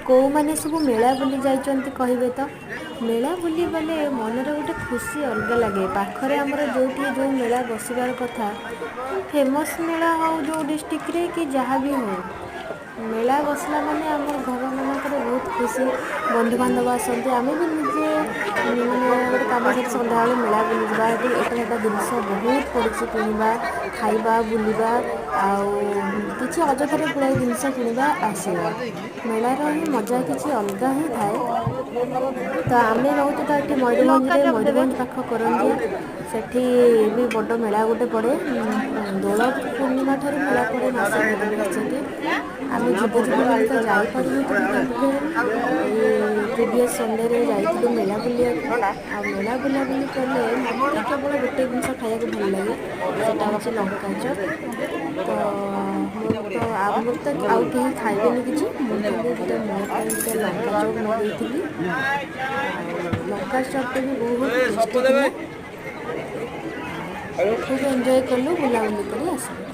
କେଉଁମାନେ ସବୁ ମେଳା ବୁଲି ଯାଇଛନ୍ତି କହିବେ ତ? ମେଳା ବୁଲିଗଲେ ମନରେ ଗୋଟେ ଖୁସି ଅଲଗା ଲାଗେ। ପାଖରେ ଆମର ଯେଉଁଠି ଯେଉଁ ମେଳା ବସିବାର କଥା, ଫେମସ୍ ମେଳା ହେଉ ଯେଉଁ ଡିଷ୍ଟ୍ରିକ୍ଟରେ କି ଯାହା ବି ହେଉ, ମେଳା ବସିଲା ମାନେ ଆମର ଘରମାନଙ୍କରେ ବହୁତ ଖୁସି। ବନ୍ଧୁବାନ୍ଧବ ଆସନ୍ତି, ଆମେ ବି ନିଜେ ମାନେ ଗୋଟେ କାମ ସାରି ସନ୍ଧ୍ୟାବେଳେ ମେଳା ବୁଲିଯିବା। ଏଠି ଏଟା ସେଟା ଜିନିଷ ବହୁତ ପଡ଼ିଛି, କିଣିବା, ଖାଇବା, ବୁଲିବା ଆଉ କିଛି ଅଯଥାରେ ଗୁଡ଼ାଏ ଜିନିଷ କିଣିବା, ଆସିବା। ମେଳାର ହିଁ ମଜା କିଛି ଅଲଗା ହିଁ ଥାଏ। ତ ଆମେ ରହୁଛୁ ତ ଏଠି ଲଙ୍କା ମୟୂରଭଞ୍ଜରେ, ଚପ୍ ଦେବେ। ମୟୂରଭଞ୍ଜ ପାଖ କରଞ୍ଜିଆ। ସେଠି ବି ବଡ଼ ମେଳା ଗୋଟେ ପଡ଼େ। ଦୋଳ ପୂର୍ଣ୍ଣିମା ଠାରୁ ମେଳା ପଡ଼େ ମାସେ ମାସକେ। ଆମେ ଯିବୁ ଯିବୁ ବୋଲି ତ ଯାଇପାରୁନଥିଲୁ। ତାପରେ ଏଇ ପ୍ରିଭିୟସ୍ ସଣ୍ଡେରେ ଯାଇଥିଲୁ ମେଳା ବୁଲିବାକୁ। ଆଉ ମେଳା ବୁଲାବୁଲି କଲେ ମୋତେ କେବଳ ଗୋଟେ ଜିନିଷ ଖାଇବାକୁ ଭଲ ଲାଗେ, ସେଟା ହେଉଛି ଲଙ୍କା ଚପ୍। ତ ମୋର ତ ଆମର ତ ଆଉ କେହି ଖାଇବେନି କିଛି, ମୁଁ ଖାଲି ଦୁଇଟା ମୋ ପାଇଁ ଦୁଇଟା ଲଙ୍କା ଚପ୍ ମଗେଇଥିଲି। ଆଉ ଲଙ୍କା ଚପ୍ଟା ବି ବହୁତ ଟେଷ୍ଟି ଥିଲା। ଖୁବ୍ ଏନ୍ଜୟ କଲୁ, ବୁଲାବୁଲି କରି ଆସିଲୁ।